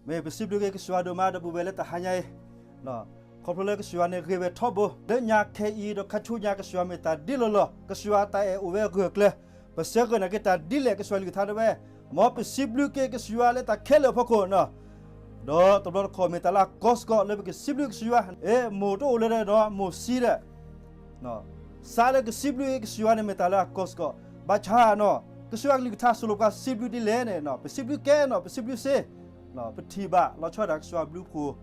မ့ၢ်ပစံးဘျုးက့ၤကစၢ်ယွၤဒိၣ်မးဒီပုၢ်ဝဲၢ်လၢတဟါညါအံၤ, ခီဖျိလၢကစၢ်ယွၤန့ၣ်ဂ့ၤဝဲထီဘိ, လၢညါခဲအံၤဒီးခါဆူညါကစၢ်ယွၤမ့ၢ်တၢ်ဒ်လီၢ်လီၢ်, ကစၢ်ယွၤတၢ်အဲၣ်အိၣ်ဝဲအဂၢၢ်အကျၢၤ, ပဆၢဂ့ၤနာ်က့ၤတၢ်ဒ်လဲၣ်ကစၢ်ယွၤကလုၢ်ကထါတဲဝဲ, မ်ပစံးဘျုးက့ၤကစၢ်ယွၤလၢတၢ်ခဲလၢာ်အဖီခိၣ်နီၤ ဒီးတဘျီတခီၣ်မ့ၢ်တၢ်လၢအကီၢ်စ့ၢ်ကီးလၢပကစံးဘျုးကစၢ်ယွၤ, အဲၣ်မိၢ်တအိၣ်လၢၤဒီးမိၢ်ဆံးဒီး စးလၢကစံးဘျုးကစၢ်ယွၤန့ၣ်မ့ၢ်တၢ်လၢအကီၢ်စ့ၢ်ကီး, ဘၣ်ဆၣ်နီၤ ကစၢ်ယွၤကလုၢ်ကထါဆိၣ်လီၤပှၤစံးဘျုးဒ်လဲၣ်န့ၣ်, ပစံးဘျုးကဲနီၤ ပစံးဘျုးစ့, ပထံၣ်ဘၣ်လီၤဆီဒၣ်တၢ်ကစၢ်ယွၤဘျုးဖှိၣ်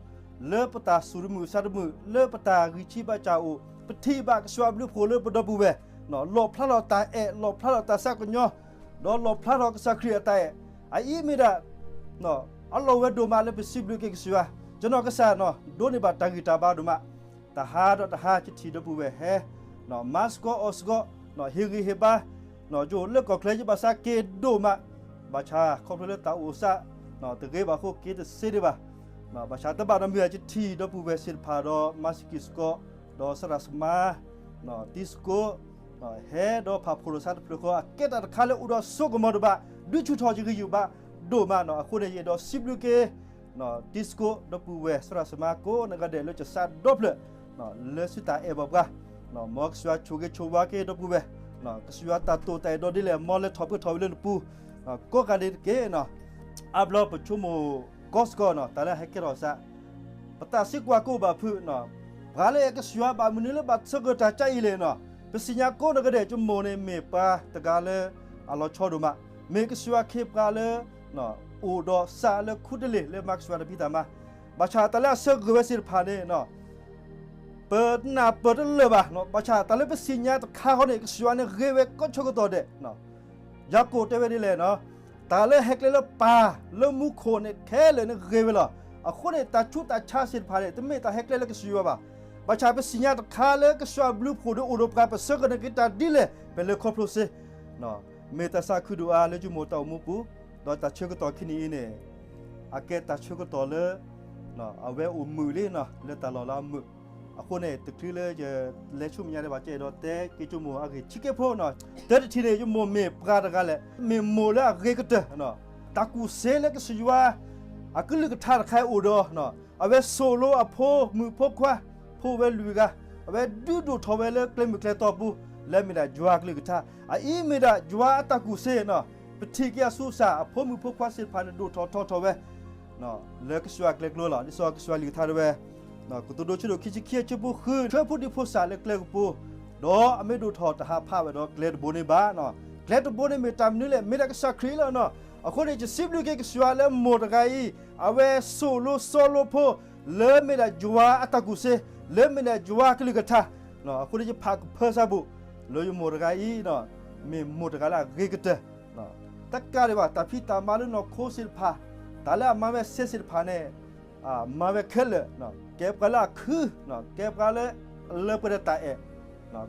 လၢပတၢ်စူၢ်တမုာ်သးတမုာ် လၢပတၢ်ဂံၢ်ဆံးဘၣ်ဆၣ်အိၣ်, ပထံၣ်ဘၣ်ကစၢ်ယွၤဘျုးဖှိၣ်လၢပဒီပုၢ်ဝဲၢ်, လီၣ်ဖျါထီၣ်တၢ်အဲၣ် လီၣ်ဖျါထီၣ်တၢ်သးကညီၤ, ဒီးလီၣ်ဖျါထီၣ်ကစၢ်ခရံာ်အတၢ်အဲၣ်, အအံၤမ့ၢ်ဒၣ် အလီၢ်ဝဲဒိၣ်မးလၢပစံးဘျုးက့ၤကစၢ်ယွၤ, ကနီၤကစၢ်နီၤ ဒိးန့ၢ်ဘၣ်တၢ်ဂံၢ်တၢ်ဘါဒိၣ်မး, တဟါဒီးတဟါ ယထံၣ်ဒီပုၢ်ဝဲၢ်ဟဲ မၤသကိးအီၣ်သကိး, ဟ့ၣ်ဂံၢ်ဟ့ၣ်ဘါ, ယအိၣ်လၢကီၢ်ချၢယဘၣ်ဆါက့ၤဒိၣ်မး, ဘၣ်ဆၣ်ခီဖျိလၢတၢ်အိၣ်သး တဂ့ၤဘၣ်အဃိက့ၤတသ့ဒံးဘၣ်, ဘၣ်ဆၣ်တဘၣ်နီတမံၤ ယထံၣ်ဒီပုၢ်ဝဲၢ်သ့ၣ်တဖၣ်ဒီး မၤသကိးစ့ၢ်ကီး, ဒီးသရၣ်သမါ တံၤသကိး ဟဲဒီးဖးဖှိၣ်ရိၣ်သးတဖျၢၣ်ဃီ အကဲတၢ်တခါလၢအိၣ်ဒီးစိကမီၤဒိၣ်မး, ဒုးဆူၣ်ထီၣ်ယဂံၢ်ယဘါဒိၣ်မးနီၤ, အဃိန့ၣ် ယအဲၣ်ဒိးစံးဘျုးက့ၤ တံၤသကိးဒီပုၢ်ဝဲၢ်သရၣ်သမါကိးနီၢ်ဂၤဒဲးလၢကစးဒီဖျၢၣ် လၢသုတၢ်အဲၣ်ဘၣ်ပှၤ, မ်ကစၢ်ယွၤဆိၣ်ဂ့ၤဆိၣ်ဝါက့ၤဒီပုၢ်ဝဲၢ်, ကစၢ်ယွၤတၢ်တိာ်တၢ်အဲၣ်ဒိးဒ်လဲၣ် မ်လဲၤထီၣ်ပှဲၤထီၣ်ဝဲလၢနပူၤ, ကိးဂၤဒဲးတက့ၢ်နီၤ, အါဘျီပဆိကမိၣ်ကီၢ်စ့ၢ်ကီးနီၤ တၢ်လၢဟဲကဲထီၣ်သး ပတၢ်သံကွၢ်ကအိၣ်ဘၣ်ဖုးနီၤ, ပှၤလၢအဲၣ်ကစၢ်ယွၤဘၣ်မနုၤလၢဘၣ်ဆၢကတီၢ်တၢ်ကါအံၤလဲၣ်နီၤ, ပသ့ၣ်ညါကိးနီၢ်ဂၤဒဲး ယမိၢ်န့ၣ်မ့ၢ်ပှၤတဂၤလၢအလီၤဆီဒိၣ်မး, မ့ၢ်ကစၢ်ယွၤခ့ပှၤလၢ အိၣ်ဒီးသးလၢခူတလ့ၢ်လၢမၤကစၢ်ယွၤတၢ်ဖံးတၢ်မၤ, ဘၣ်ဆၣ်တၢ်လၢအဆၢဂ့ၤဝဲသ့ၣ်တဖၣ်န့ၣ် ပနၢ်ပၢၢ်တလၢာ်ဘၣ်, ဘၣ်ဆၣ်တၢ်လၢပသ့ၣ်ညါတခါဃီန့ၣ် ကစၢ်ယွၤန့ၣ်ဂ့ၤဝဲကိးဆၢကတီၢ်ဒဲး, ယၤကိာ်တဲဝဲဒ်လဲၣ်နီၤ, တၢ်လၢဟဲကျဲလၢပၢ်လၢမူခိၣ်န့ၣ် ခဲလၢာ်န့ၣ်ဂ့ၤဝဲလီၤ. အဃိန့ၣ် တၢ်ဆူးတၢ်ဆါသ့ၣ်တဖၣ်န့ၣ် တမ့ၢ်တၢ်ဟဲကျဲလၢကစၢ်ယွၤဘၣ်. ဘၣ်ဆၣ်ပသ့ၣ်ညါတခါလၢကစၢ်ယွၤဘျုးဖှိၣ်ဒုးအိၣ်ဒီးပှၤ ပဆၢကတီၢ်န့ၣ်က့ၤတၢ်ဒ်လဲၣ် ပလဲၤခီဖျိစ့ မ့ၢ်တၢ်သးခုဒိၣ်အါလၢယမိၢ်တၢ်အိၣ်မူပူၤ, ဒီးတၢ်ဆၢကတီၢ်ခံနံၤအံၤန့ၣ် အကဲတၢ်ဆၢကတီၢ်လၢ အဝဲအိၣ်မုာ်လံနီၤ လၢတၢ်လီၢ်လၢအမုာ်, အဃိန့ၣ် တချုးလၢယလဲၤဆူမဲာ်ညါဒံးဘၣ် ကအဲၣ်ဒိးတဲက့ၤယမိၢ်အဂ့ၢ်ဆံးက့ဖိနီၤ, တၢ်တထံၣ်န့ၣ် ယမိၢ်မ့ၢ်ပှၤတဂၤလဲၣ်, မ့ၢ်မိၢ်လၢအဂ့ၤကတၢၢ်, တၢ်ကူၣ်သ့လၢကစၢ်ယွၤ အကလုၢ်ကထါတခါအံၤအိၣ်ဒီး အဝဲသိၣ်လိအဖိမုၣ်ဖိခွါ ဖိဝဲလွံၢ်ဂၤ, အဝဲဒုးဒိၣ်ထီၣ်ဝဲလၢကျဲမုၢ်ကျဲတီပူၤ လၢအမ့ၢ်ဒၣ်ယွၤအကလုၢ်ကထါ, အအံၤမ့ၢ်ဒၣ်ယွၤအတၢ်ကူၣ်သ့နီၤ, ပထံၣ်က့ၤအသူၣ်စၢ် အဖိမုၣ်ဖိခွါသ့ၣ်တဖၣ်န့ၣ် ဒိၣ်ထီၣ်ထီထီၣ်ဝဲ လၢကစၢ်ယွၤအကျဲကျိလီၤ. ဒ်သိးကစၢ်ယွၤကလုၢ်ကထါတဲဝဲ ကတိၤဒိဆၢဒိၣ်ခံဆံခံ အဆၢဖိဃု ဆှၢဖိဒံဖိသၣ်လၢကျဲကပူၤ, ဒီးအမ့ၢ်ဒိၣ်ထီၣ်တဟးဖးဝဲဒီးကျဲတဘိန့ၣ်ဘၣ်, ကျဲတဘိန့ၣ်မ့ၢ်တၢ်မနုၤလဲၣ်, မ့ၢ်ဒၣ်ကစၢ်ခရံာ်လီၤနီၤ. အဃိန့ၣ် ယစံးဘျုးက့ၤကစၢ်ယွၤလၢမိၢ်တဂၤအံၤ အဝဲသိၣ်လိစီလိဖိ လၢမ့ၢ်ဒၣ်ယွၤအတၢ်ကူၣ်သ့, လၢမ့ၢ်ဒၣ်ယွၤအကလုၢ်ကထါ, အဃိန့ၣ် ယဖးကဖၢသးဘိၣ် လၢယမိၢ်တဂၤအံၤ မ့ၢ်မိၢ်တဂၤလၢအဂ့ၤကတၢၢ်, တကးဒံးဘၣ် တၢ်ဖံးတၢ်မၤလၢနီၢ်ခိသ့ၣ်တဖၣ်, တၢ်လၢအမၤဝဲသ့သ့ၣ်တဖၣ်န့ၣ် မၤဝဲခဲလၢာ်, ကဲပှၤလၢအခု, ကဲပှၤလၢအလၢပှဲၤဒီးတၢ်အဲၣ်,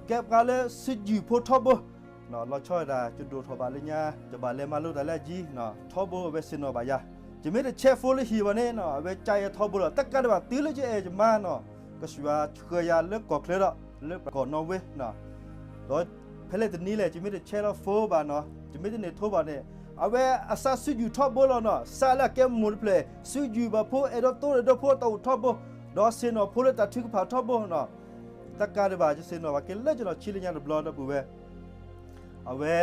ကဲပှၤလၢစုယုၢ်ဖိထီဘိ, လီၤဆီဒၣ်တၢ် ယဒိၣ်ထီၣ်ဘၣ်လၢညါ ယဘၣ်လဲၤမၤလိတၢ်လၢအယံၤ, ထီဘိအဝဲသ့ၣ်နီၣ်ဘၣ်ယၤ, ယမ့ၢ်တဆဲးဖိလၢဟံၣ်ဘၣ်န့ၣ် အဝဲကးယဲထီဘိလီၤ. တကးဒံးဘၣ် တုၤလၢယအဲၣ်ယမါနီၤ ကစၢ်ယွၤဆှၢယၤလၢကီၢ်ချၢဒီး လၢကီၢ်နီၣ်ဝ့နီၤ ဒီးဖဲလဲၣ်တနံၤလဲၣ် ယမ့ၢ်တဆဲးလီၤ phone ဘၣ်နီၤ, ယမ့ၢ်တန့ၢ်ထိဘၣ်န့ၣ် အဝဲအသးစုယုၢ်ထီဘိလီၤနီၤ, သးလၢအကဲမိၢ်တဖျၢၣ် စုယုၢ်ဘၣ်ဖိ အဲၣ်ဒိးတိဒီးဒီဖိအတၢ်အိၣ်ထီဘိ, ဒီးသ့ၣ်နီၣ်ဖိလၢတၢ်ထုကဖၣ်ထီဘိနီၤ, တကးဒံးဘၣ် ယသ့ၣ်နီၣ်ဘၣ်က့ၤလၢယနီၢ်ဆံးလၢညါတဘျီဒီပုၢ်ဝဲၢ် အဝဲ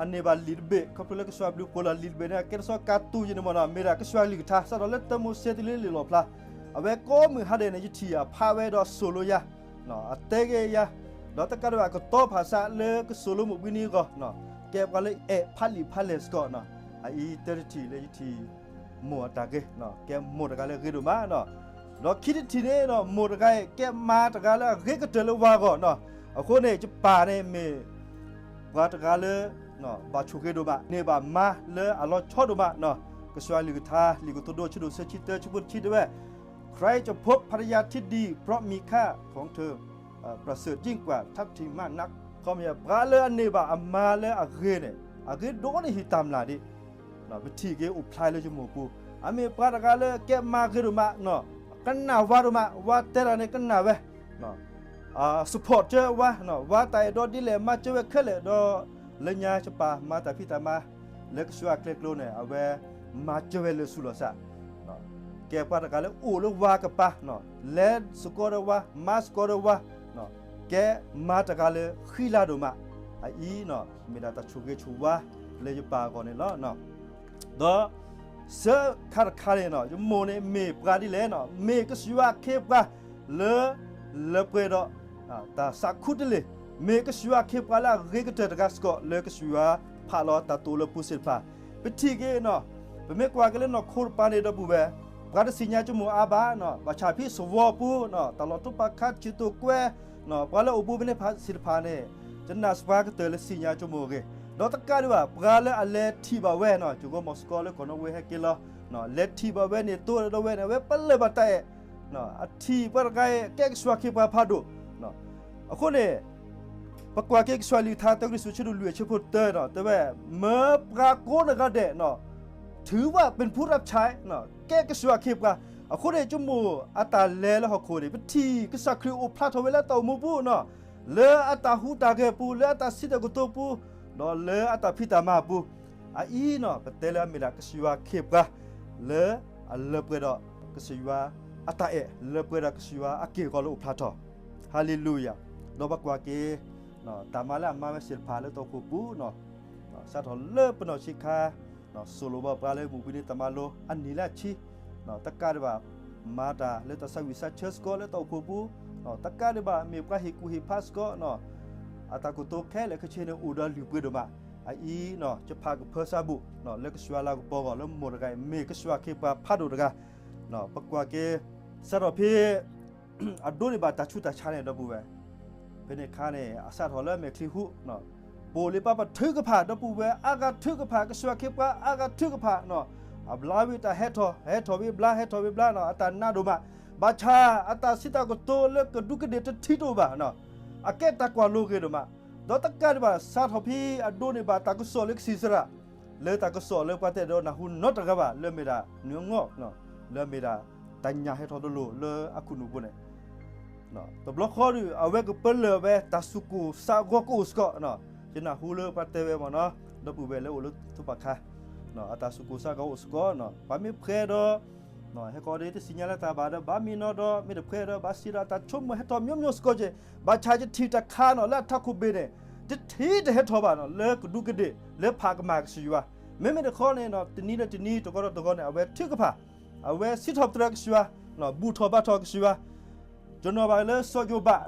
အန့ၢ်ဘၣ်လံာ်တဘ့ၣ် ခီဖျိလၢကစၢ်ယွၤဘျုးဖှိၣ်လီၤ လံာ်တဘ့ၣ်န့ၣ် အကဲတဆီကါတူၢ်ယံၤန့ၣ်မ့ၢ်နီၤ မ့ၢ်ဒၣ်ကစၢ်ယွၤကလုၢ်ကထါ စးထီၣ်လၢတၢမိၤၡ့တုၤလၢလံာ်လီၣ်ဖျါ, အဝဲကိးမုၢ်ဟါဒဲးန့ၣ် ယထံၣ်အဖးဝဲဒီးသိၣ်လိယၤ, အတဲက့ၤယၤ, ဒီးတကးဒံးဘၣ် ကတီၤဖးစးလၢကသိၣ်လိမိၢ်ဘှံးနံၤအဂီၢ်, ကဲပှၤလၢအဲၣ်ဖးလံာ်ဖးလဲၢ်စ့ၢ်ကီး, အအံၤတၢတထံၣ်လၢယထံၣ် မိၢ်အတၢ်ဂ့ၤ, ကဲမိၢ်တဂၤလၢအဂ့ၤဒိၣ်မး, ဒီးခံတထံၣ်န့ၣ် မိၢ်တဂၤအံၤ ကဲမါတဂၤလၢအဂ့ၤကတၢၢ်လၢဝၤအဂီၢ်, အဃိန့ၣ် ယပၢ်န့ၣ်မ့ၢ် ပှၤတဂၤလၢ ဘၣ်ဆိၣ်ဂ့ၤဒိၣ်မး န့ၢ်ဘၣ်မါလၢအလီၤဆီဒိၣ်မး, ကစၢ်ယွၤကလုၢ်ကထါ လံာ်ကတိၤဒိ ဆၢဒိၣ်သၢဆံတၢ ဆၢဖိတဆံတဲဝဲ, ใครจะพบภรรยาที่ดีเพราะมีค่าของเธอประเสริฐยิ่งกว่าทับทิมมากนัก, ခီမ့ၢ်ပှၤလၢအန့ၢ်ဘၣ်အမါလၢအဂ့ၤန့ၣ် အဂ့ၤဒိၣ်န့ၢ်ဟံၣ်တၢ်မျၢ်ဒံး, ပထံၣ်က့ၤအိၣ်ဖျါလၢယမိၢ်ပူၤ, အမ့ၢ်ပှၤတဂၤလၢကဲမါဂ့ၤဒိၣ်မး, ကနၣ်ဝၤဒိၣ်မး, ဝၤတဲတၢ်န့ၣ်ကနၣ်ဝဲ support ကၢဝၤ, ဝၤတၢ်အဲၣ်ဒိးဒ်လဲၣ် မၤစၢၤဝဲခဲလၢာ်ဒီး လၢညါယပၢ်မၤတၢ်ဖံးတၢ်မၤ လၢကစၢ်ယွၤအကျဲကျိန့ၣ် အဝဲမၤစၢၤဝဲလၢာ်ဆူလီၤစၢ်, ကဲပှၤတဂၤလၢအိၣ်လၢဝါကပၤ, လဲၤစ့ၢ်ကီးဒီးဝါ, မၤစ့ၢ်ကီးဒီးဝါ, ကဲမၤတဂၤလၢဃံလၤဒိၣ်မး, အအံၤန့ၣ် မ့ၢ်ဒၣ်တၢ်ဆိၣ်ဂ့ၤဆိၣ်ဝါလၢယပၢ်အဂီၢ်န့ၣ်လီၤ. ဒီး စၢခါတခါန့ၣ် ယမိၢ်န့ၣ်မ့ၢ်ပှၤဒ်လဲၣ်န့ၣ်, မ့ၢ်ကစၢ်ယွၤအခ့အပှၤလၢ လၢပှဲၤဒီး တၢ်သးခူတလ့ၢ်, မ့ၢ်ကစၢ်ယွၤအခ့အပှၤလၢအဂ့ၤကတၢၢ်တဂၤစ့ၢ်ကီး လၢကစၢ်ယွၤဖးလီၤတၢ်တိာ်လၢပူၤသ့ၣ်တဖၣ်. ပထံၣ်က့ၤန့ၣ်, ပမ့ၢ်ကွၢ်က့ၤလၢနီၢ်ခိတပၤန့ၣ် ဒီပုၢ်ဝဲၢ်, ပှၤတသ့ၣ်ညါကမိၢ်အါဘၣ်, ဘၣ်ဆၣ်ဖဲသဝီပူၤ, တၢ်လီၢ်တိာ်ပာ်ခါ ထံၣ်တိာ်ကွဲ, ပှၤလၢအိၣ်ဘူးဖဲန့ၣ်သ့ၣ်တဖၣ်န့ၣ်, ယနာ်သပှၢ်ကတၢၢ်လၢသ့ၣ်ညါကမိၢ်အဂ့ၢ်, ဒီးတကးဒံးဘၣ် ပှၤလၢအလဲၤထံၣ်ဘၣ်ဝဲန့ၣ်, ယဂီၢ်မီၤစ့ၢ်ကီးလၢကီၢ်နီၣ်ဝ့ဟဲက့ၤလီၤ, လဲၤထံၣ်ဘၣ်ဝဲန့ၣ် တိဒီးဝဲန့ၣ် အဝဲပလၢၢ်ဘၣ်တၢ်အဲၣ်, အထံၣ်ပှၤတဂၤအံၤ ကဲကစၢ်ယွၤအခ့အပှၤဖးဒိၣ်. အဃိန့ၣ် ပကွၢ်က့ၤကစၢ်ယွၤအကလုၢ်ကထါ တၢကရံၣ်သူး ဆၢဒိၣ်လွံၢ် အဆၢဖိတၢန့ၣ် တဲဝဲ, မၢပှၤကိးနီၢ်ဂၤဒဲးန့ၣ်, ထုးဝဲပၢၢ်ဖူထးဆဲး, ကဲကစၢ်ယွၤအခ့အပှၤ. အဃိန့ၣ် ကမိၢ်အတၢ်လဲၤလၢဟီၣ်ခိၣ်န့ၣ် ပထံၣ်ကစၢ်ခရံာ်အိၣ်ဖျါထီၣ်ဝဲလၢတၢ်အိၣ်မူပူၤန့ၣ်, လၢအတၢ်ဟူးတၢ်ဂဲၤပူၤ, လၢအတၢ်စံးတၢ်ကတိၤပူၤ, ဒီးလၢအတၢ်ဖံးတၢ်မၤအပူၤ, အအံၤန့ၣ် ပတဲလၢအမ့ၢ်ဒၣ်ကစၢ်ယွၤအခ့အပှၤ လၢအလၢပှဲၤဒီးကစၢ်ယွၤအတၢ်အဲၣ်, လၢပှဲၤဒီးကစၢ်ယွၤအက့ၢ်အဂီၤလၢအိၣ်ဖျါထီၣ်. ဟၤလ့လူယၤ. ဒီးပကွၢ်က့ၤ တၢ်မၤလၢအမၤဝဲသ့ၣ်တဖၣ်လၢတၢ်အိၣ်ဖှိၣ်ပူၤန့ၣ်, စးထီၣ်လၢပနီၢ်ဆံးခါ စိၢ်လိာ်ဘၣ်ပှၤလၢမုၢ်ဘှံးနံၤတၢ်မၤလိအနံၣ်လၢအဆံ, တကးဒံးဘၣ် မၤတၢ်လၢတၢ်သးဝံၣ်သးဆၢစ့ၢ်ကီးလၢတၢ်အိၣ်ဖှိၣ်ပူၤ, တကးဒံးဘၣ် မ့ၢ်ပှၤဟ့ၣ်ကူၣ်ဟ့ၣ်ဖးစ့ၢ်ကီး, အတၢ်ကတိၤခဲလၢာ်ခဲဆ့န့ၣ် အိၣ်ဒီးလုၢ်ပှ့ၤဒိၣ်မး. အအံၤန့ၣ် ယဖးကဖၢဆးဘူး လၢကစၢ်ယွၤလၤကပီၤအဂီၢ် လၢမိၢ်တဂၤအံၤ မ့ၢ်ကစၢ်ယွၤအခ့အပှၤဖးဒိၣ်တဂၤ, ပကွၢ်က့ၤ စးထီၣ်ဖဲ အဒိးန့ၢ်ဘၣ်တၢ်ဆူးတၢ်ဆါန့ၣ် ဒီပုၢ်ဝဲၢ်, ဖဲန့ၣ်အခါန့ၣ် အစးထီၣ်လၢမဲာ်ချံဟူး, ပိာ်လံပှၤပထုကဖၣ် ဒီပုၢ်ဝဲၢ် အါဂၤထုကဖၣ် ကစၢ်ယွၤအခ့အပှၤ အါဂၤထုကဖၣ်, အဘျါဝံၤတၢ်ဟဲထီၣ် ဟဲထီၣ်ဝံၤဘျါ ဟဲထီၣ်ဝံၤဘျါန့ၣ် အတၢ်နးဒိၣ်မး, ဘၣ်ဆၣ်အတၢ်စံးတၢ်ကတိၤလၢကဒူးကဒ့ၣ်တထံၣ်တအိၣ်ဘၣ်, အကဲတၢ်ကွၢ်လိဂ့ၤဒိၣ်မး, ဒီးတကးဒံးဘၣ် စးထီၣ်ဖဲအဒိးန့ၢ်ဘၣ်တၢ်ကစီၣ်လၢကသံၣ်သရၣ်, လၢတၢ်ကစီၣ်လၢပှၤတအဲၣ်ဒိးနၢ်ဟူနီတဂၤဘၣ် လၢအမ့ၢ်ဒၣ်နွံအငီၢ်, လၢအမ့ၢ်ဒၣ်တၢ်ညၣ်ဟဲထီၣ်တလိၣ်လၢအခိၣ်နူာ်ပူၤန့ၣ် တဘျီဃီဒီး အဝဲကပလၢၢ်ဝဲတၢ်သူၣ်ကိၢ်သးဂီၤကအိၣ်စ့ၢ်ကီး, ယနၢ်ဟူလၢပှၤတဲဝဲမ့ၢ်န့ၣ်, ဒီပုၢ်ဝဲၢ်လၢအိၣ်လၢထူပာ်ခါ, အတၢ်သူၣ်ကိၢ်သးဂီၤအိၣ်စ့ၢ်ကီး, ပှၤမ့ၢ်ဖှဲးဒီး ဟဲကီးဒီးတသ့ၣ်ညါလၢတၢ်ဘၣ်ဒီး ဘၣ်မံနီၤဒီး မ့ၢ်တဖှဲးဒီး ဘၣ်စံးဒီးတၢ်ဆိကမိၣ်ဟဲထီၣ် မျိုးမျိုး စ့ၢ်ကီးက့ၤ, ဘၣ်ဆၣ်ယထံၣ်တၢ်ခါန့ၣ် လၢအထးခိၣ်ဘ့ၣ်န့ၣ် တထံၣ်တဟဲထီၣ်ဘၣ်န့ၣ် လၢကဒူးကဒ့ၣ် လၢဖးကမၣ်ကစၢ်ယွၤ, မ့မ့ၢ်တခီန့ၣ် တနံၤဒီးတနံၤ တဂီၤဒီးတဂီၤန့ၣ် အဝဲထုကဖၣ်, အဝဲစံးထီၣ်ပတြၢၤကစၢ်ယွၤ, ဘူၣ်ထီၣ်ဘါထီၣ်ကစၢ်ယွၤ, ယနီၣ်ဘၣ်လၢစီၤယိၤဘး,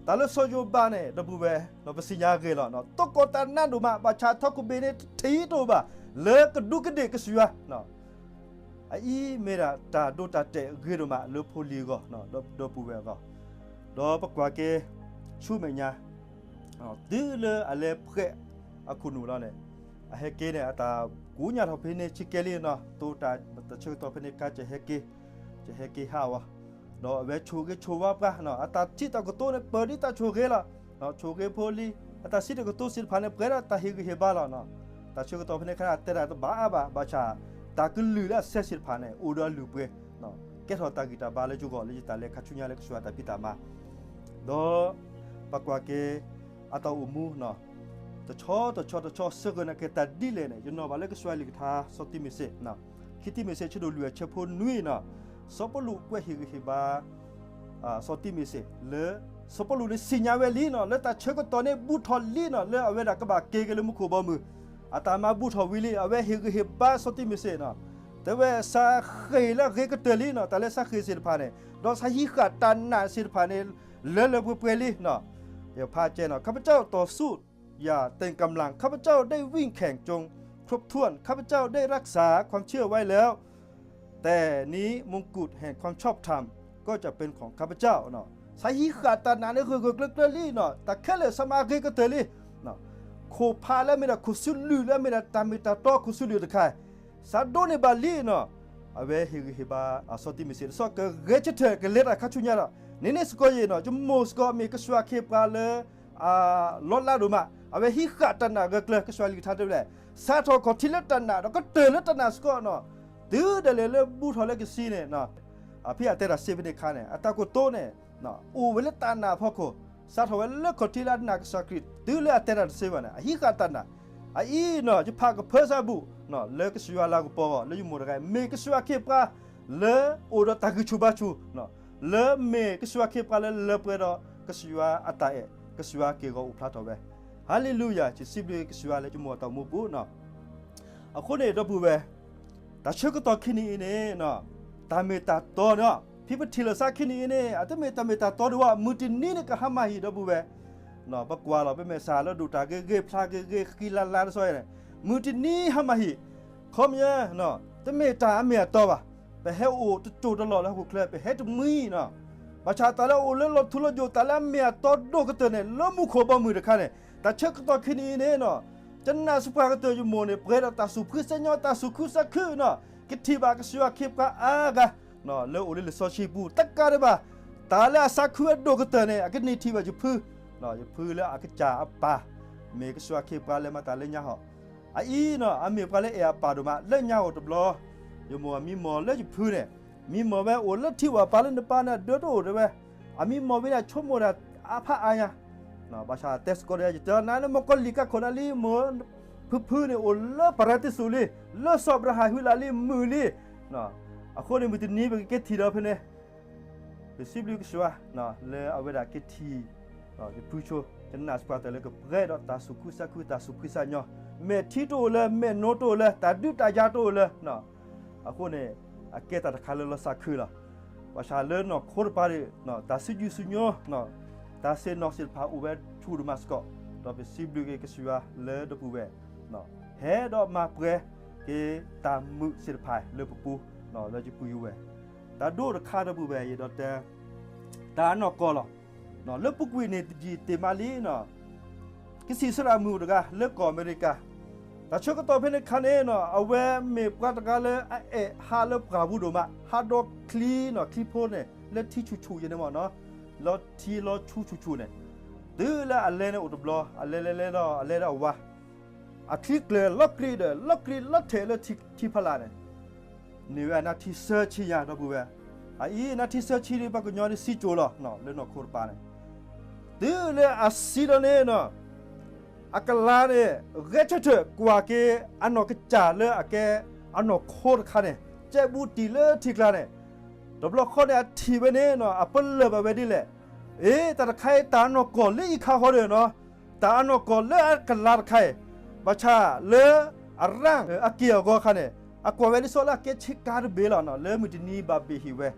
တၢ်လၢစီၤယိၤဘးန့ၣ် ဒီပုၢ်ဝဲၢ် ပသ့ၣ်ညါဂ့ၤလီၤ, သကိးတၢ်နးဒိၣ်မး, ဘၣ်ဆၣ်ထးခိၣ်ဘ့ၣ်န့ၣ် တထံၣ်တအိၣ်ဘၣ် လၢကဒူးကဒ့ၣ်ကစၢ်ယွၤ, အအံၤမ့ၢ်ဒၣ်တၢ်ဒိတၢ်တဲာ်ဂ့ၤဒိၣ်မး လၢဖိလံၤအဂီၢ်, ဒီပုၢ်ဝဲၢ်အဂီၢ်, ဒီးပကွၢ်က့ၤ ဆူမဲာ်ညါ တုၤလၢအလဲၤဖှဲးအခိၣ်နူာ်လီၤန့ၣ်, အဟဲက့ၤန့ၣ် အတၢ်ကိညၢ်ထီၣ်ဖဲန့ၣ်ဆံးကဲလံန့ၣ်, တိတၢ်ဆၢကတီၢ်ဖဲန့ၣ်ခါ ယဟဲက့ၤ, ယဟဲက့ၤဟးဝဲ, ဒီးအဝဲဆိၣ်ဂ့ၤဆိၣ်ဝါပှၤ, အတၢ်စံးတၢ်ကတိၤန့ၣ် ပၢၢ်ဒ်တၢ်ဆိၣ်ဂ့ၤလီၤ, ဆိၣ်ဂ့ၤဖိလံၤ, အတၢ်စံးတၢ်ကတိၤသ့ၣ်တဖၣ်န့ၣ် ပှဲၤဒီးတၢ်ဟ့ၣ်ဂံၢ်ဟ့ၣ်ဘါလီၤ, တၢ်ဆၢကတီၢ်ဖဲန့ၣ်ခါ အတဲတၢ်တဘၣ်အါဘၣ်, ဘၣ်ဆၣ် တၢ်ကလုၢ်လၢအစဲးသ့ၣ်တဖၣ်န့ၣ် အိၣ်ဒီးအလုၢ်အပှ့ၤ, ကဲထီၣ်တၢ်ဂံၢ်တၢ်ဘါလၢယဂီၢ် လၢယတၢ်လဲၤခါဆူညါလၢကစၢ်ယွၤတၢ်ဖံးတၢ်မၤ, ဒီးပကွၢ်က့ၤ အတၢ်အိၣ်မူ တဆီတဆီတဆီ စၢဃာ်နာ်က့ၤတၢ်ဒ်လဲၣ်န့ၣ် ယနီၣ်ဘၣ်လၢကစၢ်ယွၤအကလုၢ်ကထါ စီၤတံၤမသ့း, ခံတံၤမသ့း ဆၢဒိၣ်လွံၢ် အဆၢဖိနွံန့ၣ်, စီၤပီလူးကွဲးဟ့ၣ်ဂံၢ်ဟ့ၣ်ဘါ စီၤတံၤမသ့းလၢ စီၤပီလူးန့ၣ်သ့ၣ်ညါဝဲလံန့ၣ် လၢတၢ်ဆၢကတီၢ်န့ၣ် ဘူးထီၣ်လံန့ၣ် လၢအဝဲဒၣ်ကဘၣ်က့ၤက့ၤလၢမူခိၣ်ဘီမုၢ်, အတၢ်မၤဘူးထီၣ်ဝံၤလံ အဝဲဟ့ၣ်ဂံၢ်ဟ့ၣ်ဘါစီၤတံၤမသ့းန့ၣ်, တဲဝဲစးဃ့ၢ်လၢအဂ့ၤကတၢၢ်လံန့ၣ် တၢ်လၢစးဃ့ၢ်သ့ၣ်တဖၣ်န့ၣ်, ဒီးစးဟံးဃာ်တၢ်နာ်သ့ၣ်တဖၣ်န့ၣ် လၢလၢပှဲၤပှဲၤလံန့ၣ်, ယဖးကဲန့ၣ်, ข้าพเจ้าต่อสู้อย่างเต็มกำลัง ข้าพเจ้าได้วิ่งแข่งจนครบถ้วน ข้าพเจ้าได้รักษาความเชื่อไว้แล้ว แต่นี้มงกุฎแห่งความชอบธรรมก็จะเป็นของข้าพเจ้า စးဟံးဃာ်တၢ်နာ်န့ၣ်ဂၢၢ်ဂၢၢ်ကျၢၤကျၢၤလံန့ၣ်, တၢ်ခဲလၢာ်စးမၤဂ့ၤကတၢၢ်လံ, ခိၣ်ဖးလၢအမ့ၢ်ဒၣ်ခိၣ်ဆူလုၢ် လၢအမ့ၢ်ဒၣ်တၢ်မ့ၢ်တၢ်တီခိၣ်ဆူလုၢ်တခါ စးဒိးန့ၢ်ဘၣ်လံန့ၣ်, အဝဲဟ့ၣ်ဂံၢ်ဟ့ၣ်ဘါ စီၤတံၤမသ့း တဆီကဂဲၤဆၢထၢၣ်ကလဲၤတၢ်ခါဆူညါဒီး, န့ၣ်န့ၣ်စ့ၢ်ကီးယဲၢ်န့ၣ်, ယမိၢ်စ့ၢ်ကီးမ့ၢ်ကစၢ်ယွၤအခ့အပှၤလၢ အလီၤလးဒိၣ်မး, အဝဲဟံးဃာ်တၢ်နာ်ဂၢၢ်ကျၢၤ ကစၢ်ယွၤအကလုၢ်ကထါတဲဝဲလဲၣ်, စးထီၣ်ခီၣ်ထံးလၢတၢ်နာ် ဒီးကတၢၢ်လၢတၢ်နာ်စ့ၢ်ကီးန့ၣ်, တုၤဒၣ်လဲာ်လၢဘူးထီၣ်လၢကသံန့ၣ်, အဖဲအတဲတၢ်စ့ဖဲန့ၣ်ခါန့ၣ် အတၢ်ကတိၤန့ၣ် အိၣ်ဝဲလၢတၢ်နာ်အဖီခိၣ်, စးထီၣ်ဝဲလၢခီၣ်ထံးလၢအနာ်ကစၢ်ခရံာ် တုၤလၢအတဲတၢ်တစ့ဘၣ်န့ၣ် အဟံးဃာ်တၢ်နာ်, အအံၤန့ၣ် ယဖးကဖၢဆးဘူး လၢကစၢ်ယွၤလၤကပီၤအဂီၢ် လၢယမိၢ်တဂၤအံၤ မ့ၢ်ကစၢ်ယွၤအခ့အပှၤ လၢအိၣ်ဒီးတၢ်ဂံၢ်ဆူၣ်ဘါဆူၣ်, လၢမ့ၢ်ကစၢ်ယွၤခ့ပှၤလၢလၢပှဲၤဒီးကစၢ်ယွၤအတၢ်အဲၣ်, ကစၢ်ယွၤက့ၢ်ဂီၤအိၣ်ဖျါထီၣ်ဝဲ. ဟါလ့လူယၤ, ယစံးဘျုးကစၢ်ယွၤလၢယမိၢ်အတၢ်အိၣ်မူပူၤနီၤ. အဃိန့ၣ် ဒီပုၢ်ဝဲၢ်, တၢ်ဆၢကတီၢ်ခံနံၤအံၤန့ၣ်, တၢ်မ့ၢ်တၢ်တီန့ၣ်, ဖဲပထံၣ်လိာ်သးခံနံၤအံၤန့ၣ် အတမ့ၢ်တၢ်မ့ၢ်တၢ်တီဒံးဘၣ်, မုၢ်တနံၤန့ၣ်ကဟါမၢ်ဟံၣ် ဒီပုၢ်ဝဲၢ်. ပကွၢ်လီၤ ပမဲာ်ဆှးလၢဒိၣ်တၢ်ဂ့ၤဂ့ၤ ဖျါဂ့ၤဂ့ၤ ဃံလၤလၤတဆီအံၤန့ၣ်, မုၢ်တနံၤဟါမၢ်ဟံၣ်, ခီပညီ, တမ့ၢ်တၢ်အမ့ၢ်အတီဘၣ်. ပဟဲအိၣ်တစိၢ်တလီၢ်လၢဟီၣ်ခိၣ်ချၢ ပဟဲတမှံနီၤ. ဘၣ်ဆၣ်တၢ်လၢအအိၣ်လၢလီၤထူလီၤယိာ် တၢ်လၢအမ့ၢ်အတီဒိၣ်ကတၢၢ်န့ၣ် လၢမူခိၣ်ဘီမုၢ်တခါန့ၣ်, တၢ်ဆၢကတီၢ်ခံနံၤအံၤန့ၣ်, ယနာ်စ့ၢ်ကီးကတၢၢ်ယမိၢ်န့ၣ် ပှဲၤဒီးတၢ်သူၣ်ဖှံသးညီ တၢ်သူၣ်ခုသးခုနီၤ, ကထံၣ်ဘၣ်ကစၢ်ယွၤခ့ပှၤအါဂၤ လၢအိၣ်လၢလံာ်စီဆှံပူၤ တကးဒံးဘၣ်, တၢ်လၢအသးခုအဒိၣ်ကတၢၢ်န့ၣ် အကန့ၢ်ထံၣ်ဘၣ်ယဖု, ယဖုလၢအကစၢ်အပၢ်, မ့ၢ်ကစၢ်ယွၤခ့ပှၤလဲၤမၤတၢ်လၢညါဟီၣ်, အအံၤနီၤ အမ့ၢ်ပှၤလၢအဲၣ်အပၢ်ဒိၣ်မး လၢညါဟီၣ်တဘျီ, ယမိၢ်အမံမီၢ်လၢယဖုန့ၣ်, မံမီၢ်ဝဲအိၣ်လၢထံဝၣ်ပၢ်လၢနပၢ်န့ၣ် အဒၢတအိၣ်တဲဝဲ, အမံမီၢ်ဝဲန့ၣ် အဆိကမိၣ်ဒၣ်အဖးအါညါ ဘၣ်ဆၣ်တဲစ့ၢ်ကီးဒီးယတဲနၤလၢ မ့ၢ်ကီၢ်လံၤကါခိၣ်နၤလံ မိၢ်, ဖုဖုန့ၣ်အိၣ်လၢပရၤတ့စိၣ်လံ, လၢစီၤအၤဘြၤဟၣ်ဟံးလၢ်လံ မုာ်လံ. အဃိန့ၣ် မုၢ်တနံၤပကက့ၤထံၣ်ဒီးဖဲန့ၣ်, ပစံးဘျုးကစၢ်ယွၤ လၢအဝဲဒၣ်က့ၤထံၣ် ယဖုဆိ, ယနာ်စ့ၢ်ကီးတၢ်လၢကပှဲၤဒီးတၢ်သူၣ်ခုသးခု တၢ်သူၣ်ဖှံသးညီ, မဲာ်ထံတအိၣ်လၢၤ မဲာ်နိတအိၣ်လၢၤ တၢ်ဒုးတၢ်ယၤတအိၣ်လၢၤ အဃိန့ၣ် အကဲတၢ်တခါလၢလီၤသးခုလီၤ. ဘၣ်ဆၣ်လၢနီၢ်ခိတပၤဒီး တၢ်စုဆူၣ်စုညိ, တၢ်သ့ၣ်နီၣ်သ့ၣ်တဖၣ်အိၣ်ဝဲဆူၣ်ဒိၣ်မးစ့ၢ်ကီး, ဒီးပစံးဘျုးက့ၤကစၢ်ယွၤလၢဒီပုၢ်ဝဲၢ် ဟဲဒီးမၤပှဲၤက့ၤတၢ်မုာ်သ့ၣ်တဖၣ်လၢပပူၤ, လၢယပုၢ်ယဝဲၢ်, တၢ်ဒိၣ်တခါဒီပုၢ်ဝဲၢ် ယအဲၣ်ဒိးတဲ တၢ်အနီၢ်ကီၢ်လီၤ. လၢပူၤကွံာ်န့ၣ် တယံာ်တမီၢ်လံနီၤ, ကသံၣ်သရၣ်မုၣ်တဂၤလၢကီၢ်အမဲရကၤ, တၢ်ဆၢကတီၢ်ဖဲန့ၣ်အခါန့ၣ်နီၤ အဝဲမ့ၢ်ပှၤတဂၤလၢအအဲၣ်ဟးလၢပှၢ်ပူၤဒိၣ်မး, ဟးဒီချံနီၤ, ချံဖိန့ၣ် လၢထံဆူၣ်ဆူၣ်ယဲန့ၣ်မ့ၢ်နီၤ, လီၤထံလီၤဆူၣ်ဆူၣ်ဆူၣ်န့ၣ်, တုၤလၢအလဲၤန့ၣ်အိၣ်တဘျီ, အလဲၤလဲၤလဲၤဒီး အလဲၤဒီးအဝၤ အချံကျၢၤလီၤကြံးဒီး လီၤကြံးလီၤထဲးလၢထံဖီလာ်န့ၣ်, န့ၢ်ဝဲအနါထံသၢဆံညါ ဒီပုၢ်ဝဲၢ်, အအံၤအနါထံသၢဆံဒ်ပှၤကညီဒ်စံကၠိၤလီၤ လၢနီၢ်ခိတပၤန့ၣ်, တုၤလၢအစံဒီးန့ၣ်နီၤ, အကလၤန့ၣ် ဂဲၤဆၢထၢၣ်ကွၢ်က့ၤအနီၢ်ကစၢ်လၢအကဲအနီၢ်ခိတခါန့ၣ်, ကဲဘူးတံၢ်လၢထံကျါန့ၣ်, တဘျီဃီန့ၣ် အထံၣ်ဝဲန့ၣ်နီၤ အပလၢၢ်ဘၣ်ဝဲဒ်လဲၣ်, အ့ တၢ်တခါအံၤ တၢ်အနီၢ်ကီၢ်လၢအံၤခါဃီဒီးနီၤ, တၢ်အနီၢ်ကီၢ်လၢအကလၤတခါအံၤ, ဘၣ်ဆၣ်လၢအရၣ်အက့ၢ်အဂီၤအခါန့ၣ်, အကွၢ်ဝဲဒ်သိးလၢအကဲဆ့ကၤတဘ့ၣ်လီၤနီၤ, လၢမုၢ်တနံၤဘၣ်ဘ့ၣ်ဟံၣ်ဝဲ,